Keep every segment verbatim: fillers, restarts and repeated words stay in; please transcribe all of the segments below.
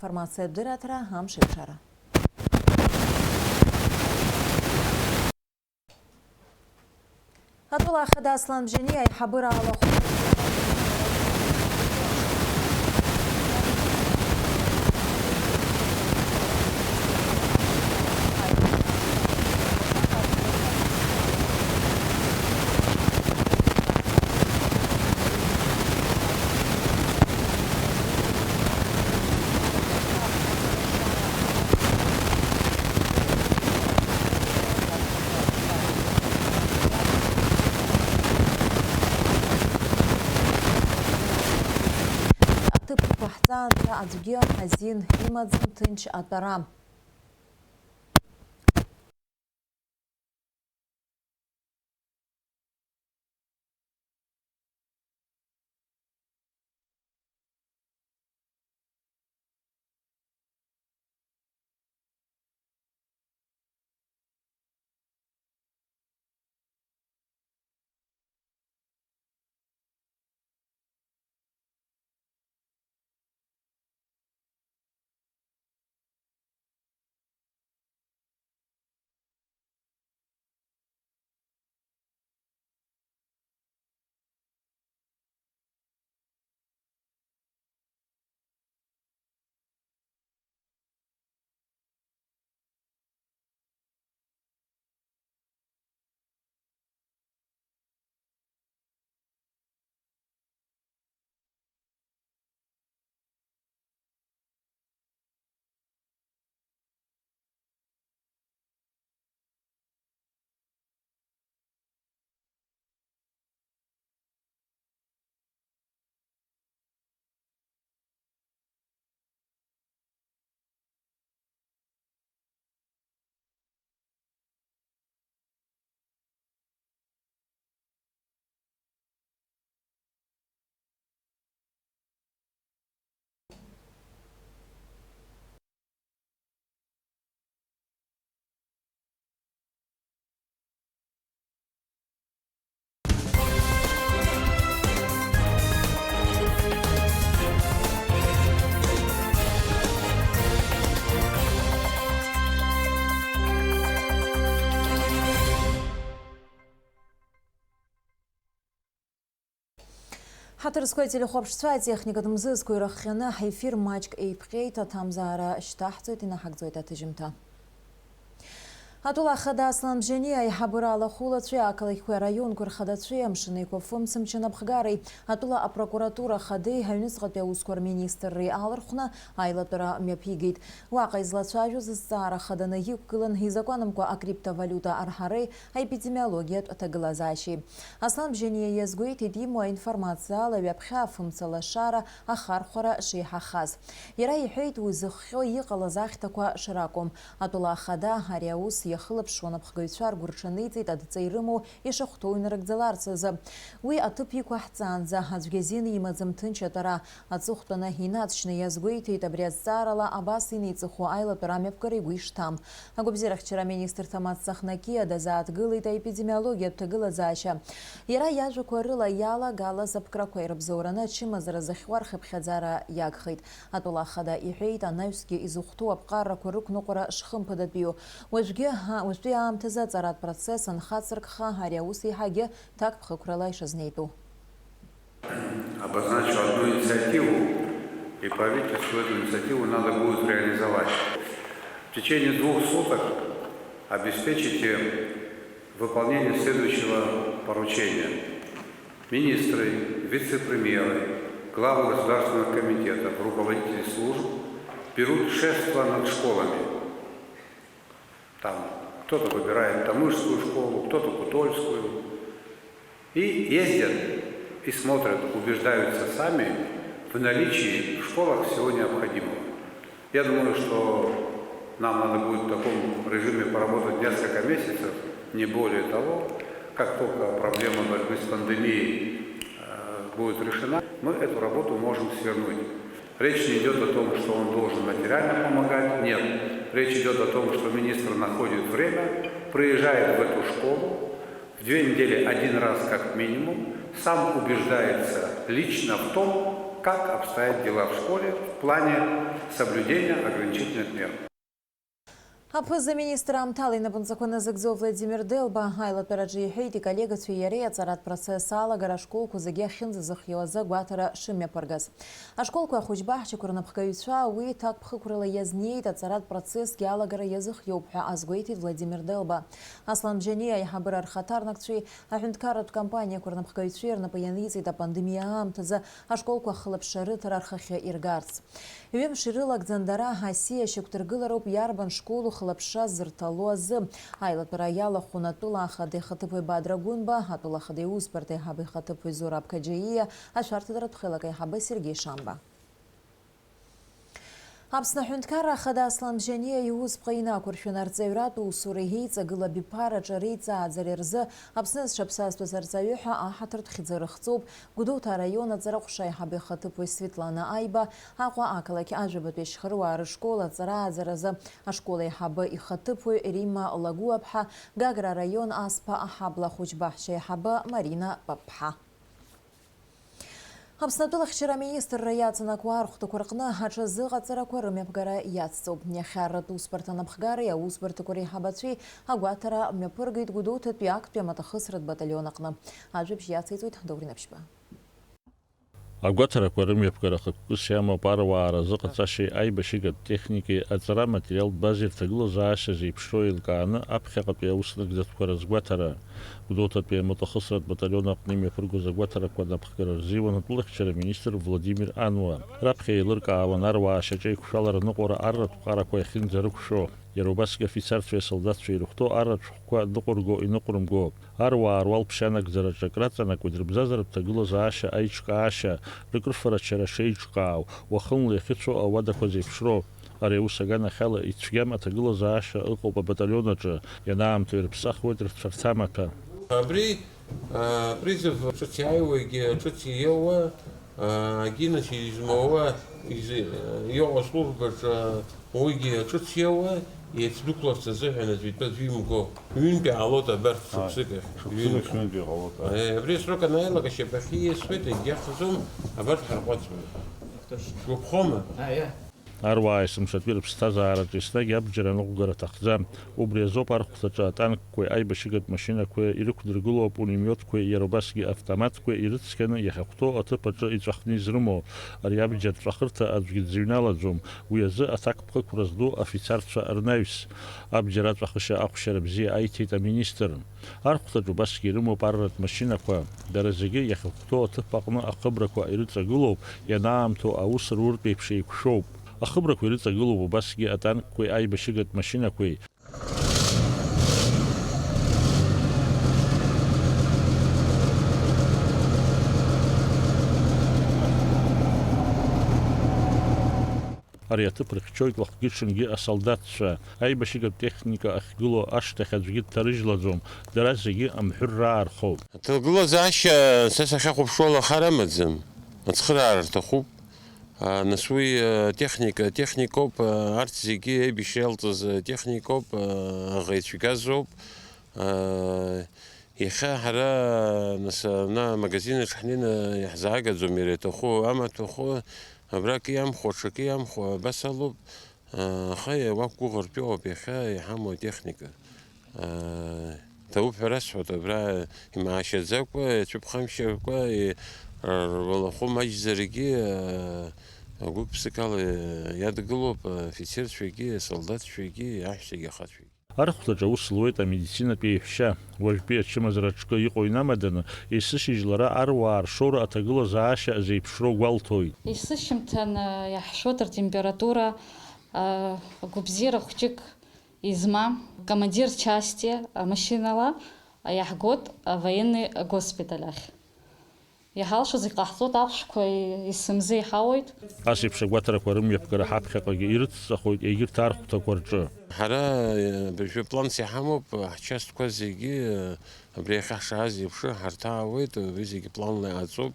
Информациатә дырраҭара, амш еиқәшара. Атәыла ахада Аслан Бжьаниа аиҳабыра алахәыра Аҭыԥ иқәаҳҵаанӡа аӡәгьы азин имаӡам ҭынч атәара. Ҳаҭыр зқәу ателехәаԥшцәа, атехникатә мзызқәа ирыхҟьаны ҳефир маҷк еиԥҟьеит, аҭамзаара шьҭаҳҵоит, инаҳагӡоит аҭыжьымҭа. Атәыла ахада Аслан Бжьаниа аиҳабыра алахәылацәеи ақалақьқәеи араионқәеи рхадацәеи Амшын Еиқәафымц мчы напхгареи атәыла апрокуратура ахадеи аҩныҵҟатәи аусқәа рминистрреи алархәны аилатәара мҩаԥигеит. Уаҟа излацәажәоз азҵаара хаданы иқәгылан изакәанымкәа акриптовалиута арҳареи аепидемиологиатә ҭагылазаашьеи. Аслан Бжьаниа иазгәеиҭеит, имоу аинформациала ҩаԥхьа афымца лашара ахархәара шеиҳахаз. Иара иҳәеит, уи зыхҟьо иҟалаз ахьҭақәа шракәым. Атәыла ахада ари аус иахылаԥшуа анапхгаҩцәа ргәырҽаниҵеит адҵа ирымоу ишахәҭоу инарыгӡаларц азы. Уи аҭыԥ иқәаҳҵаанӡа аӡәгьы азин имаӡам ҭынч атәара. Аҵыхәтәаны инаҵшьны иазгәеиҭеит, абри азҵаарала абас инеиҵыху аилатәара амҩаԥгара игәы ишҭам. Агәабзиарахьчара аминистрҭа Маҵ Сахнакиа дазааҭгылеит аепидемиологиатә ҭагылазаашьа. Иара иажәақәа рыла иалагалаз аԥкрақәа ирыбзоураны ачымазара зыхьуа рхыԥхьаӡара иагхеит. Атәыла ахада иҳәеит, анаҩсгьы изыхәҭоу аԥҟарақәа рықәныҟәара шхымԥадатәиу. Уажәгьы, уажәтәи аамҭазы аҵаратә процесс анхацыркха, ари аус еиҳагьы ҭакԥхықәрала ишазнеитәу. Обозначу одну инициативу, и правительству эту инициативу надо будет реализовать. В течение двух суток обеспечите выполнение следующего поручения. Министры, вице-премьеры, главы государственных комитетов, руководители служб берут шефство над школами. Там кто-то выбирает Тамышскую школу, кто-то Кутольскую. И ездят, и смотрят, убеждаются сами в наличии в школах всего необходимого. Я думаю, что нам надо будет в таком режиме поработать несколько месяцев, не более того. Как только проблема борьбы с пандемией, э, будет решена, мы эту работу можем свернуть. Речь не идёт о том, что он должен материально помогать, нет. Речь идёт о том, что министр находит время, приезжает в эту школу, в две недели один раз как минимум, сам убеждается лично в том, Как обстоят дела в школе в плане соблюдения ограничительных мер? Аԥыза-министр аамҭала инапынҵақәа назыгӡо Владимир Делба аилатәараҿы иҳәеит, иколлегацәеи иареи аҵаратә процесс алагара ашколқәа зегьы ахьынӡазыхиоу азы агәаҭара шымҩаԥыргаз. Ашколқәеи ахәыҷбаҳчақәеи рнапхгаҩцәа уи ҭакԥхықәрала иазнеит, аҵаратә процессгьы алагара иазыхиоуп ҳәа азгәеиҭеит Владимир Делба. Аслан Бжьаниа аиҳабыра рхаҭарнакцәеи аҳәынҭқарратә компаниақәа рнапхгаҩцәеи рнапы ианиҵеит апандемиа аамҭазы ашколқәа ахылаԥшра рыҭара рхахьы иргарц. Ҩымш ирылагӡан дара, асиа шьақәдыргылароуп иарбан школ ухылаԥшра зырҭало азы. Аилатәара иалахәын атәыла ахада ихаҭыԥуаҩ Бадра Гәынба, атәыла ахада иусбарҭа аиҳабы ихаҭыԥуаҩ Зураб Қаџьаииа, ашәарҭадаратә хеилак аиҳабы Сергеи Шамба. Аԥсны аҳәынҭқарра ахада Аслан Бжьаниа иусԥҟа инақәыршәаны арҵаҩратә усуреи еиҵагыла абиԥараҿы реиҵааӡареи рзы Аԥсны зҽаԥсазтәыз арҵаҩы ҳәа аҳаҭыртә хьӡы рыхҵоуп. Гәдоуҭа араион аҵара ҟәша аиҳабы ихаҭыԥуаҩ Светлана Аиба, Аҟәа ақалақь Ажәабатәи ашьхаруаа рышкол аҵарааӡаразы ашкол аиҳабы ихаҭыԥуаҩ Римма Лагәыаԥҳа, Гагра араион Асԥа аҳабла ахәыҷбаҳча аиҳабы Марина Папԥҳа. Аԥсны атәылахьчара аминистрра иаҵанакуа архәҭақәа рҟны аҽазыҟаҵарақәа рымҩаԥгара иацҵоуп. Иахьа арратә усбарҭа анапхгареи аусбарҭақәа реиҳабацәеи агәаҭара мҩаԥыргеит Гәдоуҭатәи актәи амаҭахысратә баталион аҟны. Ажәабжь иациҵоит Даур Инаԥшьба. Агәаҭарақәа рымҩаԥгара хықәкыс иамоуп аруаа разыҟаҵашьеи аибашьыгатә техникеи аҵара аматериалтә базеи рҭагылазаашьа зеиԥшроу еилкааны аԥхьаҟатәи аус нагӡатәқәа рызгәаҭара. Гәдоуҭатәи амаҭахысратә баталион аҟны имҩаԥыргоз агәаҭарақәа анапхгара рзиуан атәылахьчара аминистр Владимир Ануа. Раԥхьа еилыркаауан аруаа ашьаҿа еиқәшәалара аныҟәара арратә ҟарақәа иахьынӡарықәшәо. Иара убасгьы афицарцәеи асолдаҭцәеи ирыхәҭоу арратә шәҟәқәа ныҟәырго-иныҟәрымго. Аруаа руалԥшьа анагӡараҿы акраҵанакуеит рыбзазаратә ҭагылазаашьа аиҿкаашьа, рыкрыфарачара шеиҿкаау, уахынла иахьыцәоу ауадақәа зеиԥшроу. Ари аус аганахьала ицәгьам аҭагылазаашьа ыҟоуп абаталион аҿы, ианаамҭоу ирыԥсахуеит рцәарҭамаҭәа. Абри, а, призыв ҿыц иааиуагьы ҿыц ииауа, а, агинаци измоуа, изы, иҟоу аслужбаҿы уигьы ҿыц ииауа, еицдәықәларц азыҳәан аӡәы итәы аӡәы имго. Ҩынтә иҟалоит абарҭ. Ааи, шықәсык ахь. Шықәсык ахь ҩынтә иҟалоит, ааи. Ааи, абри асрок анааилак ашьапахьы ииасуеит, егьгьы ахьӡом, абарҭ ҳарҟәаҵуеит. Шәгәаԥхома? Ааи, ааи. Аруаа есымшатәи рыԥсҭазаараҿы еснагь абџьар аныҟәгара аҭахӡам. Убри азоуп архәҭаҿы атанкқәеи аибашьыгатә машьынақәеи ирықәдыргылоу апулемиотқәеи иара убасгьы автоматқәеи ирыцқьаны иахьахәҭоу аҭыԥ аҿы иҵәахны изрымоу. Ари абџьар ҵәахырҭа аӡәгьы дзыҩналаӡом, уи азы аҭакԥхықәра зду афицарцәа рнаҩс. Абџьар аҵәахышьа ахәшьара бзиа аиҭеит аминистр. Архәҭаҿ убасгьы ирымоуп арратә машьынақәа. Дара зегьы иахьахәҭоу аҭыԥ аҟны ахыбрақәа ирыҵагылоуп, ианаамҭоу аус руртә еиԥш еиқәшәоуп. Ахыбрақәа ирыҵагылоуп убасгьы атанкқәеи аибашьыгатә машьынақәеи. Ари аҭыԥ рыхьчоит уахгьы-ҽынгьы асолдаҭцәа. Аибашьыгатә техника ахьгылоу ашҭахь аӡәгьы дҭарыжьлаӡом, дара зегьы амҳәыр раархоуп. Аҭагылазаашьа са сахьахәаԥшуала хар амаӡам. Ацхыраара рҭахуп. А, нас уи, а, техника, техникоуп, а, арҭ зегьы еибашьра иалҵыз, а, техникоуп, а, аӷа ицәгьазоуп. А, иахьа ҳара, нас, ана амагазин аҿы ҳнеины иаҳзаагаӡом, иара иаҭаху амаҭәахәы, абракы иамхәа, аҽакы иамхәа, абас алоуп. А, аха иауақәгәыӷыртәуоуп иахьа иҳамоу атехника. Ҭабуп ҳәа расҳәоит, абра имаашьаӡакәа, ицәыԥхамшьакәа, и-, р-, рбалахәы маҷӡаргьы, а, гәык-ԥсыкала иадгылоуп афицерцәагьы, асолдаҭцәагьы, аҳәсагьы, ахацәагьы. Архәҭаҿ аус луеит амедицинатә еиҳәшьа. Уажәтәи ачымазара аҿкы иҟоу инамаданы, есышьыжь лара аруаа ршоура аҭагылазаашьа зеиԥшроу гәалҭоит. Есышьыжьымҭан, а, иаҳшоит ртемпература, а, агәабзиара хәҷык измам, командир части амашьынала иаҳгоит авоенный госпиталь ахь. Иҳалшо зегь ҟаҳҵоит, ахәшәқәа есымза иҳауеит. Ас еиԥш агәаҭарақәа рымҩаԥгара ҳаԥхьаҟагьы ирыцҵахоит егьырҭ архәҭақәа рҿы. Ҳара, э, абыржәы планс иҳамоуп, ҳчастқәа зегьы, э, абри иахьа ҳшааз еиԥш ҳарҭаауеит, уи зегьы планла иҟаҵоуп,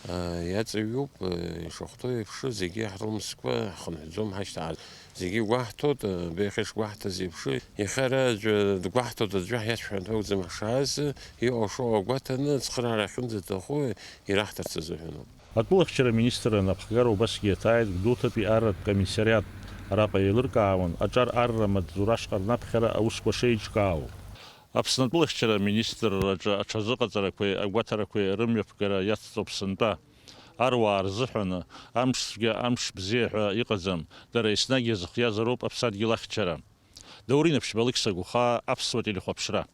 э, иаҵаҩуп, э, ишахәҭоу еиԥш зегьы ҳрылмсқәа ҳхынҳәӡом ҳашьҭаҳар. Зегьы игәаҳҭоит, абеиахьа ишгәаҳҭаз еиԥш, иахьа ара аӡәы дгәаҳҭоит, аӡәы ҳиацәҳәартә акәӡам ҳшааз, иҟоу-шоу агәаҭаны, ацхыраара ахьынӡаҭаху ираҳҭарц азыҳәаноуп. Атәылахьчара аминистрра анапхгара убасгьы иаҭааит Гәдоуҭатәи арратә комиссариат. Араҟа еилыркаауан аҿар арра амаҵзура ашҟа рнаԥхьара аусқәа шеиҿкаау. Аԥсны атәылахьчара аминистрраҿы аҽазыҟаҵарақәеи агәаҭарақәеи рымҩаԥгара иацҵоуп сынтәа. Аруаа рзыҳәан амш цәгьа, амш бзиа ҳәа иҟаӡам, дара еснагь иазыхиазароуп аԥсадгьыл ахьчара. Даур Инаԥшьба, Алықьса Гәыхаа, Аԥсуа телехәаԥшра.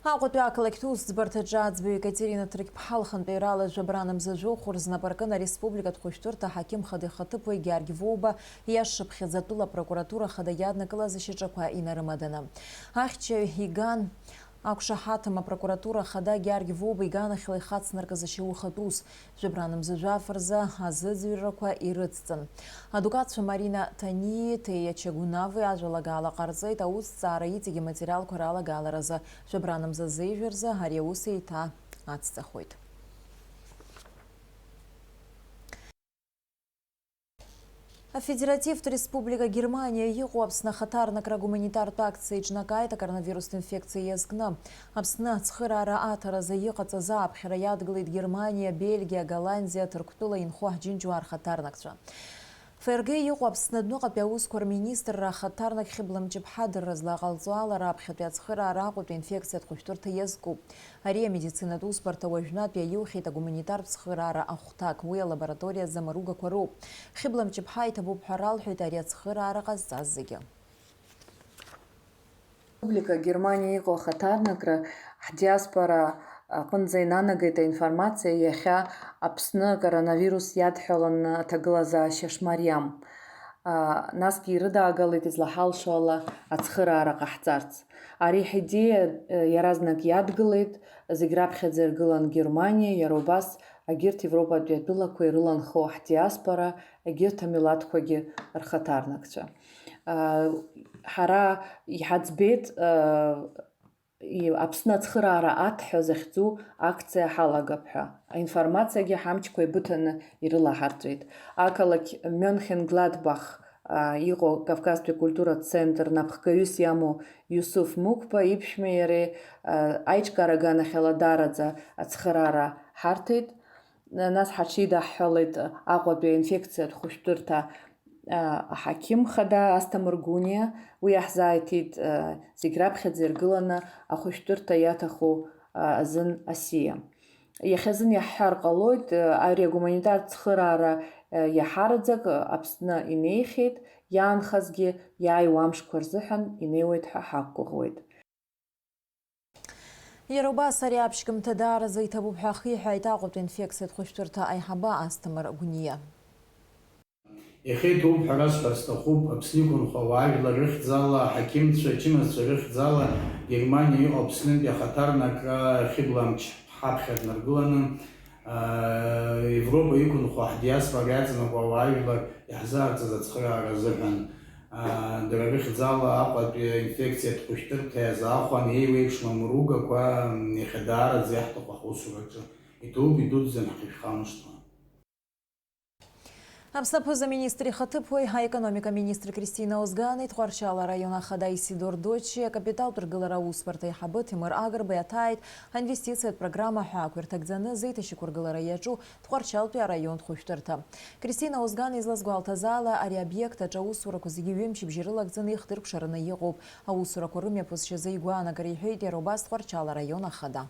Аҟәатәи ақалақьтә усӡбарҭаҿы аӡбаҩ Екатерина Ҭырқьԥҳа лхантәаҩрала жәабран мза жәохә рзнапы аркын ареспубликатә хәышәтәырҭа аҳақьым хада ихаҭыԥуаҩ Георги Воуба иашшыԥхьаӡа атәыла апрокуратура хада иаднакылаз ашьаҿақәа инарымаданы. Ахьчаҩ иган ақәшаҳаҭым апрокуратура хада Георги Воуба иганахьала ихацнаркыз ашьаухатә ус. Жәабран мза жәаф рзы азыӡырҩрақәа ирыцҵан. Адукатцәа Марина Ҭаниеи Ҭеиа Чагәынавеи ажәалагала ҟарҵеит аусҭҵаара иҵегь аматериалқәа ралагаларазы. Жәабран мза зеижә рзы ари аус еиҭа ацҵахоит. Афедеративтә Республика Германиа иҟоу Аԥсны ахаҭарнакра гуманитартә акциа еиҿнакааит акоронавирустә инфекциа иазкны. Аԥсны ацхыраара аҭаразы иҟаҵаз ааԥхьара иадгылеит Германиа, Бельгиа, Голландиа, Ҭырқәтәыла инхо ҳџьынџьуаа рхаҭарнакцәа. Ф Р Г иҟоу Аԥсны адәныҟатәи аусқәа рминистрра ахаҭарнак Хьыбла Мҷыԥҳа адырра злаҟалҵо ала раԥхьатәи ацхыраара Аҟәатәи аинфекциатә хәышәтәырҭа иазкуп. Ари амедицинатә усбарҭа уажәнатә иаиухьеит агуманитартә цхыраара ахәҭак, уи алабораториа азы амаругақәа роуп. Хьыбла Мҷыԥҳа иҭабуп ҳәа ралҳәеит ари ацхыраара ҟазҵаз зегьы. Республика Германиа иҟоу ахаҭарнакра ҳдиаспора аҟынӡа инанагеит аинформациа иахьа Аԥсны акоронавирус иадҳәаланы аҭагылазаашьа шмариам. А, насгьы ирыдаагалеит излаҳалшо ала ацхыраара ҟаҳҵарц. Ари ҳидеиа, э, иаразнак иадгылеит, зегь раԥхьаӡа иргылан Германиа, иара убас агьырҭ Европатәи атәылақәа ирыланхо ҳдиаспора, егьырҭ амилаҭқәагьы рхаҭарнакцәа. А, ҳара иҳаӡбеит, а, и-, Аԥсны ацхыраара аҭ ҳәа захьӡу акциа ҳалагап ҳәа. Аинформациагьы ҳамчқәа еибыҭаны ирылаҳарҵеит. Ақалақь Мюнхен-Гладбах, а, иҟоу Кавказтәи акультуратә центр напхгаҩыс иамоу Иусуф Мықәба иԥшәмеи иареи, а, аиҿкаара аганахьала даараӡа ацхыраара ҳарҭеит. Нас ҳаҽидаҳҳәалеит Аҟәатәи аинфекциатә хәышәтәырҭа, а, аҳақьым хада Асҭамыр Гәыниа. Уи иаҳзааиҭит, а, зегь раԥхьаӡа иргыланы ахәышәтәырҭа иаҭаху, а, азын асиа. Иахьазын иаҳҳәар ҟалоит, а, ари агуманитартә цхыраара, а, иаҳараӡак, а, Аԥсны инеихьеит, иаанхазгьы иааиуа амшқәа рзыҳәан инеиуеит ҳәа ҳақәгәыӷуеит. Иара убас ари аԥшьгамҭа даараӡа иҭабуп ҳәа ахиҳәааит Аҟәатәи инфекциатә хәышәтәырҭа аиҳабы Асҭамыр Гәниа. Иахьа иҭабуп ҳәа расҳәар сҭахуп, Аԥсны иқәынхо ауаажәлар рыхьӡала, аҳақьымцәа, ачымазцәа рыхьӡала Германиа иҟоу Аԥснынтәи ахаҭарнакра Хьыбла Мҷыԥҳа ҳаԥхьа днаргыланы, аа, Европа иқәынхо ҳдиаспора иаҵанакуа ауаажәлар иаҳзаарҵаз ацхыраара азыҳәан, аа, дара рыхьӡала Аҟәатәи аинфекциатә хәышәтәырҭа иазаахәан еиуеиԥшым амругақәа, иахьа даараӡа иаҳҭаху ҳусураҿы иҭабуп, идуӡӡан ҳхышәхамышҭуа. Аԥсны аԥыза-министр ихаҭыԥуаҩ, аекономика аминистр Кристина Озгани, Тҟәарчал араион ахада Исидор Доччи, акапиталтә ргылара аусбарҭа аиҳабы Ҭемыр Агрба иаҭааит аинвестициатә программа ҳәаақәа ирҭагӡаны зеиҭашьақәыргылара иаҿу Тҟәарчалтәи араионтә хәышәтәырҭа. Кристина Озган излазгәалҭаз ала, ари аобиект аҿы аусурақәа зегьы ҩымчыбжьа ирылагӡаны ихдыркәшараны иҟоуп. Аусурақәа рымҩаԥысшьазы игәаанагара иҳәеит иара убас Тҟәарчал араион ахада.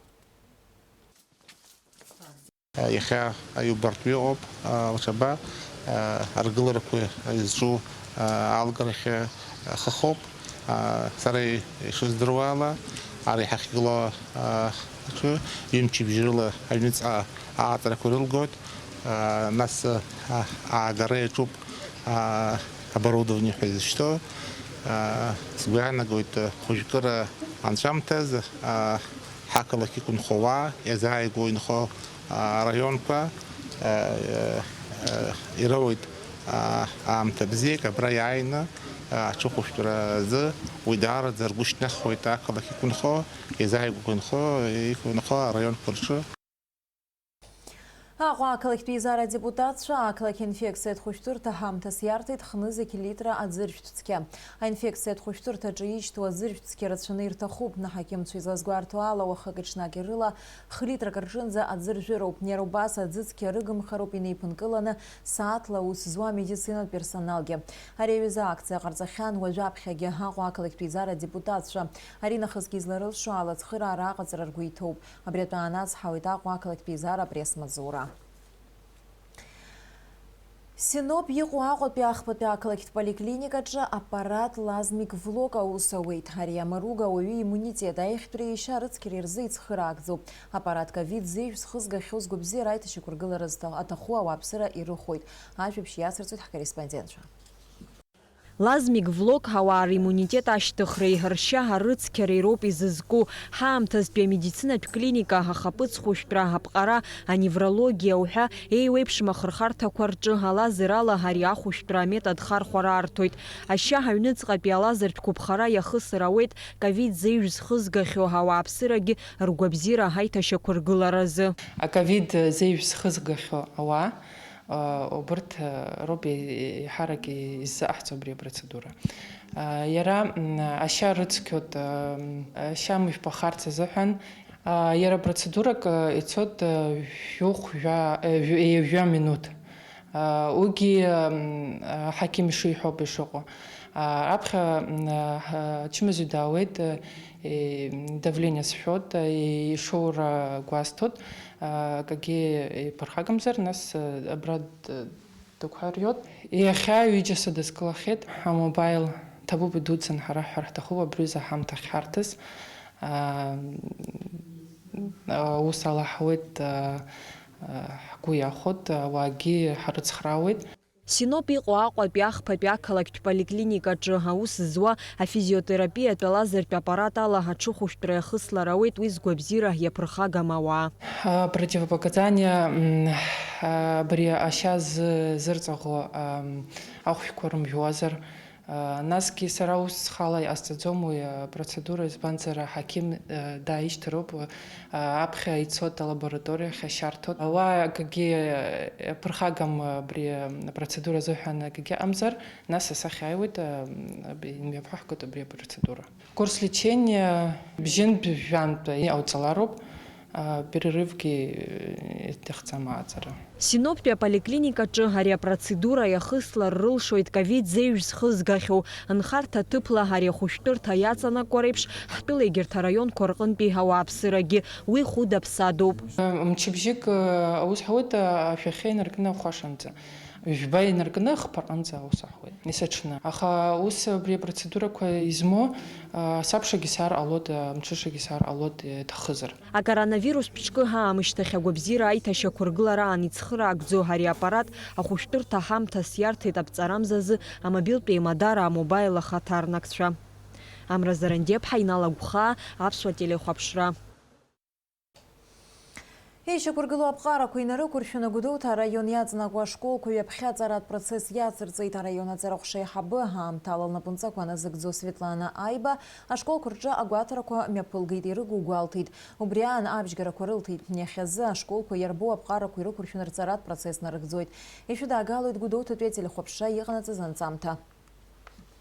Иахьа аиубартә иҟоуп, а, лшаба, а, аргыларақәа изҿу, а, алгарахьы, а, хахоуп. А, сара ишыздыруа ала, ара иҳахьгылоу, а, аҿы ҩымчыбжьарыла аҩныҵҟа ааҵрақәа ирылгоит. А, нас, а, аагара иаҿуп, а, оборудование ҳәа изышьҭоу. А, сгәы иаанагоит, а, хәыжәкыра анҵәамҭаз, а, ҳақалақь иқәынхо ауаа, иазааигәоу инхо, а, араионқәа, а, а, а, ироуеит, а, аамҭа бзиак абра иааины, а, аҽыхәышәтәра азы, уи даараӡа ргәы шьҭнахуеит ақалақь иқәынхо, иазааигәоу инхо, иқәынхо араионқәа рҿы. Аҟәа ақалақьтә еизара адепутатцәа ақалақь инфекциатә хәышәтәырҭа ҳамҭас иарҭеит хнызқь литра аӡыршәҭ цқьа. Аинфекциатә хәышәтәырҭаҿы ишьҭоу аӡыршәҭ цқьа рацәаны ирҭахуп. Аҳақьымцәа излазгәарҭо ала, уахыки-ҽнаки рыла хы-литрак рҿынӡа аӡы ржәыроуп. Иара убас аӡы цқьа рыгымхароуп инеиԥынкыланы сааҭла аус зуа амедицинатә персоналгьы. Ари аҩыза акциа ҟарҵахьан уажәаԥхьагьы Аҟәа ақалақьтә еизара адепутатцәа. Аринахысгьы изларылшо ала ацхыраара аҟаҵара ргәы иҭоуп. Абри атәы аанацҳауеит Аҟәа ақалақьтә еизара апресс-маҵзура. Синоп иҟоу Аҟәатәи ахԥатәи ақалақьтә поликлиникаҿы аппарат Лазмик Влок аус ауеит. Ари амаруга ауаҩы иммунитет аиӷьтәреи ишьа рыцқьареи рзы ицхыраагӡоуп. Аппарат ковид зеижә зхызгахьоу згәабзиара аиҭашьақәыргылара зҭа-, аҭаху ауааԥсыра ирыхәоит. Ажәабжь иацырҵоит ҳкорреспондентцәа. Лазмик Влок ауаа риммунитет ашьҭыхреи ршьа арыцқьареи роуп изызку. Ҳаамҭазтәи амедицинатә клиника, ахаԥыц хәышәтәра, аԥҟара, аневрологиа уҳәа еиуеиԥшым ахырхарҭақәа рҿы алазерала ари ахәышәтәра аметод хархәара арҭоит. Ашьа аҩныҵҟатәи алазертә қәыԥхара иахысыр ауеит ковид зеижә зхызгахьоу ауааԥсырагьы ргәабзиара аиҭашьақәыргыларазы. Аковид зеижә зхызгахьоу ауаа, а, убырҭ, а, роуп е-, еиҳарак иззаҟаҳҵо абри апроцедура. А, иара, м, ашьа рыцқьоит, а, м, ашьа мышә ԥахарц азыҳәан. А, иара процедурак, а, ицоит, а, жәохә жәа-, а, жәа-, ҩажәа минуҭ. А, уигьы, м, аҳақьым ишиҳәо ауп ишыҟоу. А, раԥхьа, м, а, ачымазаҩ даауеит, а, е, давление сшәоит, а, ишоура гәасҭоит, а, акгьы иԥырхагамзар, нас, а, абра д-, дықәҳариот. Иахьа ҩыџьа сыдыскылахьеит, амобаил ҭабуп идуӡӡан ҳара ҳәа ҳҭахуп, абри аҩыза ҳамҭа ахьҳарҭаз. А, аус алаҳауеит, а, а, ҳгәы иахәоит, ауаагьы ҳарыцхраауеит. Синоп иҟоу Аҟәатәи ахԥатәи ақалақьтә поликлиникаҿы аус зуа афизиотерапиатә алазертә аппарат ала аҽыхәышәтәра иахыслар ауеит уи згәабзиара иаԥырхагам ауаа. А, противопоказания, м, а, абри ашьа зы-, зырҵаӷо, ам, ахәшәқәа рымжәуазар, а, насгьы сара ус схала иҟасҵаӡом уи апроцедура, избанзар аҳақьым, а, дааишьҭроуп, а, аԥхьа ицоит алабораториахь, ашьа рҭоит. Уа акгьы, а, ԥырхагам абри апроцедура азыҳәан акгьы ыҟамзар, нас асахьа ааиуеит, а, м, имҩаԥаҳгоит абри апроцедура. Курс лечения бжьынтә жәантә иҟауҵалароуп, а, перерывгьы, э, иҭахӡам аҟаҵара. Синоптәи аполиклиникаҿы ари апроцедура иахыслар рылшоит ковид зеижә зхызгахьоу. Нхарҭа ҭыԥла ари ахәышәтәырҭа иаҵанакуа реиԥш, ҳтәыла егьырҭ араионқәа рҟынтәи ауааԥсырагьы уи хәыда-ԥсадоуп. Мчыбжьык, э, аус ҳауеит, э, ашәахьа инаркны ахәашанӡа. Жәба инаркны ахԥа рҟынӡа аус аҳуеит, есыҽны. Аха ус абри апроцедурақәа измоу, а, сабшагьы саар ҟалоит, а, мҽышагьы саар ҟалоит, иҭахызар. Акоронавирустә ҿкы аамышьҭахь агәабзиара аиҭашьақәыргылараан ицхыраагӡоу ари аппарат ахәышәтәырҭа ҳамҭас иарҭеит аԥҵарамзазы амобилтә еимадара амобаил ахаҭарнакцәа. Амра Зарандиаԥҳа, Инал Агәхаа, Аԥсуа телехәаԥшра. Ишьақәыргылоу аԥҟарақәа инарықәыршәаны Гәдоуҭа араион иаҵанакуа ашколқәа ҩаԥхьа аҵаратә процесс иацырҵеит. Араион аҵарахәша аиҳабы аамҭала лнапынҵақәа назыгӡо Светлана Аиба ашколқәа рҿы агәаҭарақәа мҩаԥылгеит, ирыгу гәалҭеит. Убри аан абжьгарақәа рылҭеит. Иахьазы ашколқәа иарбоу аԥҟарақәа ирықәыршәаны рҵаратә процесс нарыгӡоит. Ишәыдаагалоит Гәдоуҭатәи ателехәаԥшра иҟанаҵаз анҵамҭа.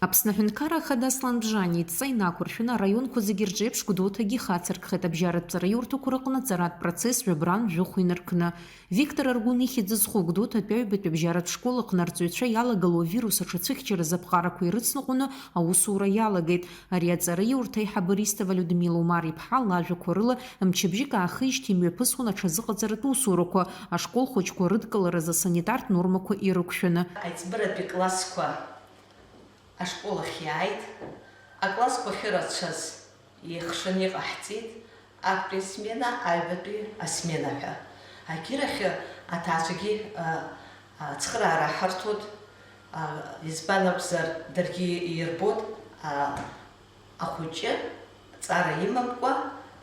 Аԥсны Аҳәынҭқарра Ахада Аслан Бжьани идҵа инақәыршәаны араионқәа зегьы рҿы еиԥш Гәдоуҭагьы ихацыркхеит абжьаратә ҵараиурҭақәа рыҟны аҵаратә процесс жәабран жәохә инаркны. Виктор Аргәын ихьӡ зху Гәдоуҭатәи аҩбатәи абжьаратә школ аҟны арҵаҩцәа иалагало авирус аҽацәыхьчаразы аԥҟарақәа ирыцныҟәаны аусура иалагеит. Ари аҵараиурҭа аиҳабы Ристова Людмила Умар-иԥҳа лажәақәа рыла, мчыбжьык аахижьҭеи имҩаԥысуан аҽазыҟаҵаратә усурақәа, ашкол хәыҷқәа рыдкыларазы асанитартә нормақәа ирықәшәаны. Аиҵбыратәи классқәа ашкол ахь иааит, аклассқәа ахьырацәаз еихшаны иҟаҳҵеит, актәи асмена, аҩбатәи асмена ҳәа. Агьырахьы аҭаацәагьы, а, ацхыраара ҳарҭоит, а, избан акәзар, даргьы ирбоит, а, ахәыҷы ҵара имамкәа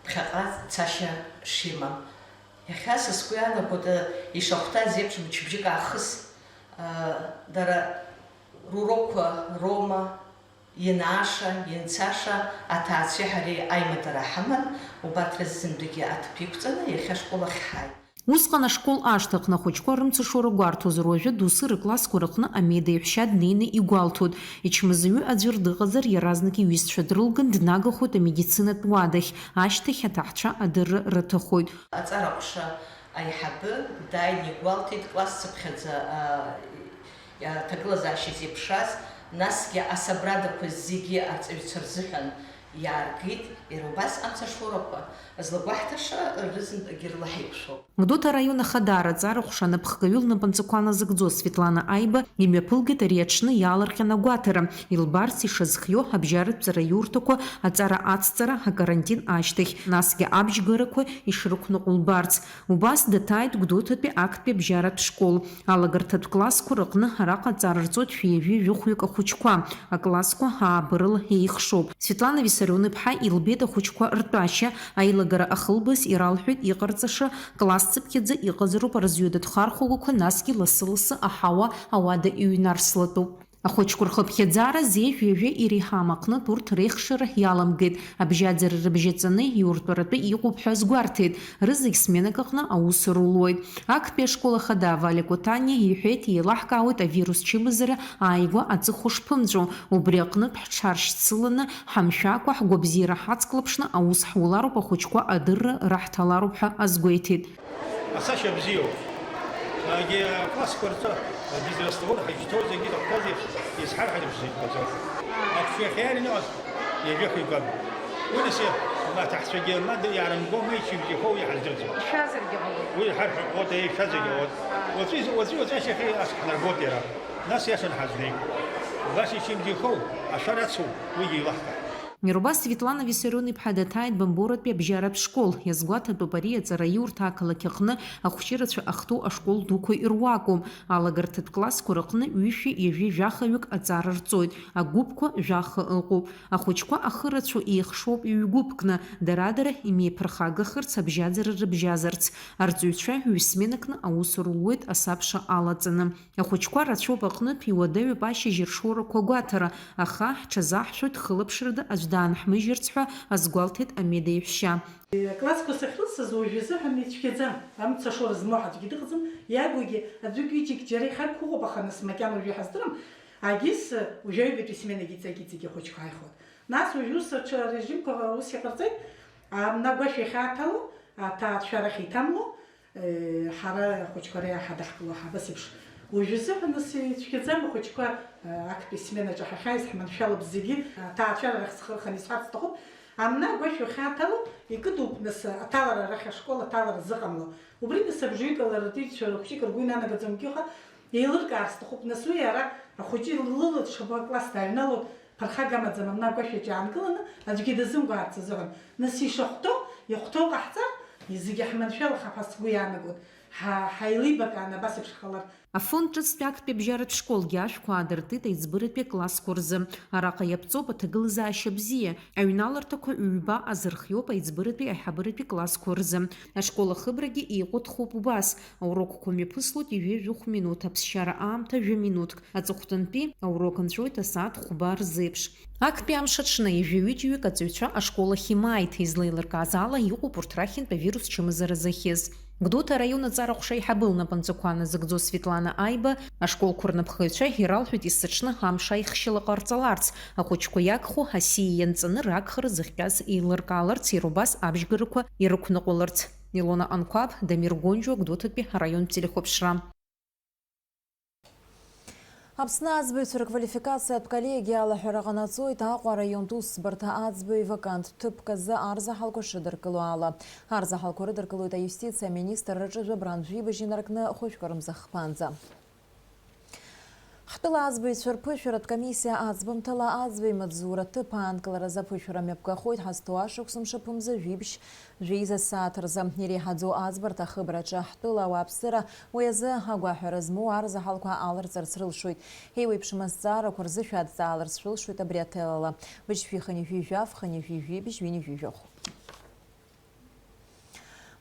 ԥхьаҟа цашьа шимам. Иахьа са сгәы иаанагоит, а, ишахәҭаз еиԥш мчыбжьык аахыс, а, дара рурокқәа роума, ианааша, ианцаша аҭаацәеи ҳареи аимадара ҳаман, убарҭ рзы зынтәыкгьы аҭыԥ иқәҵаны иахьа ашкол ахь ҳааит. Усҟан ашкол ашҭаҟны ахәыҷқәа рымцашоура гәарҭозар, уажәы доусы рыклассқәа рыҟны амедеиҳәшьа днеины игәалҭоит, ичмазаҩы аӡәыр дыҟазар, иаразнак иҩызцәа дрылган днагахоит амедицинатә уадахь, ашьҭахь аҭаҳцәа адырра рыҭахоит. Аҵара ҟәша аиҳабы дааины игәалҭеит, класс цыԥхьаӡа, а, аҭагылазаашьа зеиԥшраз, насгьы асабрадақәа зегьы арҵаҩцәа рзыҳәан иааргеит, иара убас амца шорақәа злагәаҳҭаша рызынтәагьы рлаҳаиқәшәоуп. Гәдоуҭа араион ахадара аҵара ҟәша анапхгаҩы лнапынҵақәа назыгӡоз Светлана Аиба имҩаԥылгеит ари аҽны иаалырҟьан агәаҭара, илбарц ишазхиоу абжьаратә ҵараиурҭақәа, аҵара ацҵара, акарантин ашьҭахь, насгьы абжьгарақәа ишрықәныҟәо лбарц. Убас даҭааит Гәдоуҭатәи актәи абжьаратә школ. Алагарҭатә классқәа рыҟны араҟа аҵара рҵоит шәи ҩажәи жәохәҩык ахәыҷқәа. Аклассқәа ааба рыла еихшоуп. Светлана Виссарион-иԥҳа илбеит ахәыҷқәа ртәашьа, аилагара ахылбаз иралҳәеит иҟарҵаша, класс цыԥхьаӡа иҟазароуп рызҩыдатә хархәагақәа, насгьы лассы-лассы аҳауа ауада иҩнарслатәуп. Ахәыҷқәа рхыԥхьаӡара зежә ҩажәа иреиҳам аҟнытә урҭ реихшара иаламгеит, абжьаӡара рыбжьаҵаны иуртәаратәы иҟоуп ҳәа азгәарҭеит, рызегь сменак аҟны аус рулуеит. Актәи ашкол ахада Валиа Кәатаниа иҳәеит, еилаҳкаауеит авирус чымазара ааигәа аҵыхәа шԥымҵәо, убри аҟнытә ҳҽааршьцыланы, ҳамшәакәа, ҳгәабзиара ҳацклаԥшны аус ҳулароуп, ахәыҷқәа адырра раҳҭалароуп ҳәа азгәеиҭеит. Асашьа бзиоуп. Егьи аклассқәа рҿы адизрастворы ҳажьҭоу зегьы ирыхәҭаз еиԥш, изҳарҳәаӡом шзықәԥаӡо. Ахәшә иахьа иааины иҟаз ҩажәихеи гәаби. Уи нас аҭаҳцәагьы ма д-, иаарымгома, ичыбжьахоу иҳаздырӡом. Ишәазаргьы ҟалоит. Уи иҳарҳәар ҟалоит, еи, ишәазаргьы ҟалоит. Уаҵәы, уаҵәы, уаҵәы ашьҭахь ас ҳнарбоит иара. Нас иашан ҳазнеит. Убас ичыбжьахоу, ашәара ацу, уигьы илаҳкааит. Иара убас Светлана Виссарион-иԥҳа даҭааит Бамборатәи абжьаратә школ. Иазгәаҭатәуп, ари аҵараиурҭа ақалақь аҟны ахәҷы рацәа ахьҭоу ашкол дуқәа ируакуп. Алагарҭатә классқәа рыҟны ҩышәи ҩажәи жәахаҩык аҵара рҵоит. Агәыԥқәа жәаха ыҟоуп. Ахәыҷқәа ахы рацәоу еихшоуп ҩ-гәыԥкны, дара-дара имеиԥырхагахарц, абжьаӡара рыбжьазарц. Арҵаҩцәа ҩ-сменакны аус рулуеит асабша алаҵаны. Ахәыҷқәа рацәоуп аҟнытә, иуадаҩуп ашьыжь ршоурақәа гәаҭара, аха ҳҽазаҳшәоит хылаԥшрада аӡә даанҳмыжьырц ҳәа азгәалҭеит амедеиҳәшьа. Аклассқәа сахьрылсыз уажә изыҳәан ицәгьаӡам, амца ашоура змоу ҳаӡәгьы дыҟаӡам, иагугьы аӡәык-ҩыџьагь џьара ихагқәа ыҟоуп, аха нас макьана уажәы иҳаздырам, агьыс уажәаҩбатәи сменагь иҵегь-иҵегь ахәыҷқәа ааихуеит. Нас уажә ус аҽа арежимқәа ус иҟарҵеит, амна агәашә иахьааҭало, аҭаацәа арахь иҭамло, Ҳара ахәыҷқәа реиҳа ҳадаҳкыло ҳабас еиԥш. Уажәазыҳәа нас ицәгьаӡам ахәыҷқәа, актәи сменаҿы ҳахьааиз ҳманшәалоуп зегьы, аҭаацәара рахь схы рханы исҳәарц сҭахуп. Амна агәашә уахьааҭало, икыдуп нас аҭалара арахь ашкол аҭалара зыҟамло. Убри нас абжаҩык аларатәыҩцәа рхәыҷык ргәы инанагаӡом, егьиуха, еилыркаар сҭахуп, нас уи ара ахәыҷы лыла дшабо акласс дааҩналоит, ԥырхага амаӡам, амна агәашә иаҿы аанкыланы, аӡәгьы дазымгәаарц азыҳәан. Нас ишахәҭоу, иахәҭоу ҟаҳҵар, зегьы ҳманшәалахап ҳәа сгәы иаанагоит. Ҳа-, ҳаилибакааны абас еиԥш ҳҟалар. Афонд ҿыцтәи актәи абжьаратә школгьы ашәқәа аадыртит аиҵбыратәи аклассқәа рзы. Араҟа иаԥҵоуп аҭагылазаашьа бзиа. Аҩналарҭақәа ҩба азырхиоуп аиҵбыратәи аиҳабыратәи классқәа рзы. Ашкол ахыбрагьы еиҟәыҭхоуп убас. Аурокқәа мҩаԥыслоит ҩажәи жәохә минуҭ, аԥсшьара аамҭа жәа минуҭк. Аҵыхәтәантәи аурок нҵәоит асааҭ хәба рзеиԥш. Актәи амш аҽны ҩажәи ҩыџьаҩык аҵаҩцәа ашкол ахь имааит, излеилыркааз ала, иҟоуп урҭ рахьынтә авирус чымазара зыхьыз. Гәдоуҭа араион аҵара ҟәша аиҳабы лнапынҵақәа назыгӡо Светлана Аиба ашколқәа рнапхгаҩцәа иралҳәеит есыҽны амш аихшьала ҟарҵаларц, ахәыҷқәа иагхо асиа ианҵаны рагхара зыхҟьаз еилыркааларц, иара убас абжьгарақәа ирықәныҟәаларц. Илона Анқәаб, Дамир Гонџьуа, Гәдоуҭатәи араионтә телехәаԥшра. Аԥсны аӡбаҩцәа рквалификациатә коллегиа алаҳәара ҟанаҵоит Аҟәа араионтә усӡбарҭа аӡбаҩ ваканттә ҭыԥк азы арзаҳалқәа шрыдыркыло ала. Арзаҳалқәа рыдыркылоит аиустициа аминистр рҿы жәабрантә жәибжь инаркны хәышәк рымза хԥанӡа. Ҳтәыла аӡбаҩцәа рԥышәаратә комиссиа аӡбамҭала аӡбаҩ имаҵзура ҭыԥ аанкыларазы аԥышәара мҩаԥгахоит ҳазҭоу ашықәс мшаԥымза жәибжь Жәеиза сааҭ рзы иреиҳаӡоу аӡбарҭа ахыбраҿы ҳтәыла ауааԥсыра уи азы агәаҳәара змоу арзаҳалқәа аларҵарц рылшоит. Еиуеиԥшым азҵаарақәа рзы шәадҵааларц шәылшоит абри аҭелала. Быжьшәи хынҩажәи жәаф, хынҩажәи жәибжь, ҩынҩажәи жәохә.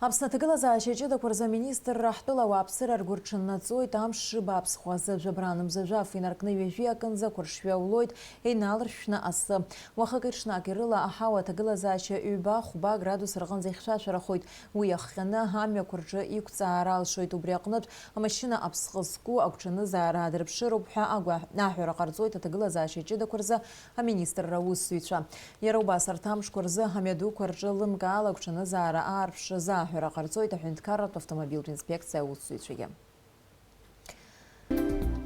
Аԥсны аҭагылазаашьа ҷыдақәа рзы аминистрра ҳтәыла ауааԥсыра ргәы рҽаннаҵоит, амш шыбааԥс хәазы жәабранымза жәаф инаркны ҩажәи акынӡа ақәыршҩы аулоит, еиналыршәшәны асы. Уахыки ҽнаки рыла аҳауа аҭагылазаашьа ҩба-хәба градус рҟынӡа ихьшәашәарахоит. Уи иахҟьаны амҩақәа рҿы иқәҵаара алшоит. Убри аҟнытә, амашьына аԥсҟы зку агәҽанызаара аадырԥшыроуп ҳәа агәаҳ-, аҳәара ҟарҵоит аҭагылазаашьа ҷыдақәа рзы аминистрра аусзуҩцәа. Иара убас арҭ амшқәа рзы амҩадуқәа рҿы лымкаала агәҽанызаара аарԥшразы аҳәара ҟарҵоит аҳәынҭқарратә автомобильтә инспекциа аусзуҩцәагьы.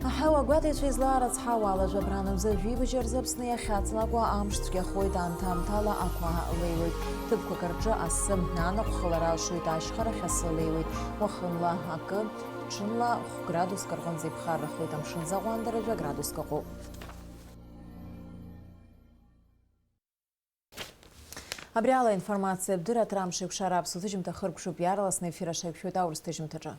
Аҳауа агәаҭаҩцәа излаарыцҳауа ала, жәабранымза жәибжь рзы Аԥсны иахьаҵнакуа амш цәгьахоит, аамҭа-аамҭала ақәа леиуеит. Ҭыԥқәак рҿы асы, анаҟә хылара алшоит, ашьхарахь асы леиуеит. Уахынла акы, ҽынла хә градуск рҟынӡа иԥхаррахоит, амшын заҟәандара жәа градуск ыҟоуп. Абри ала аинформациатә дырраҭара Амш еиқәшара аԥсуа ҭыжьымҭа хыркәшоуп, иаарласны ефир аҿы иқәшәоит аурыс ҭыжьымҭаҿы.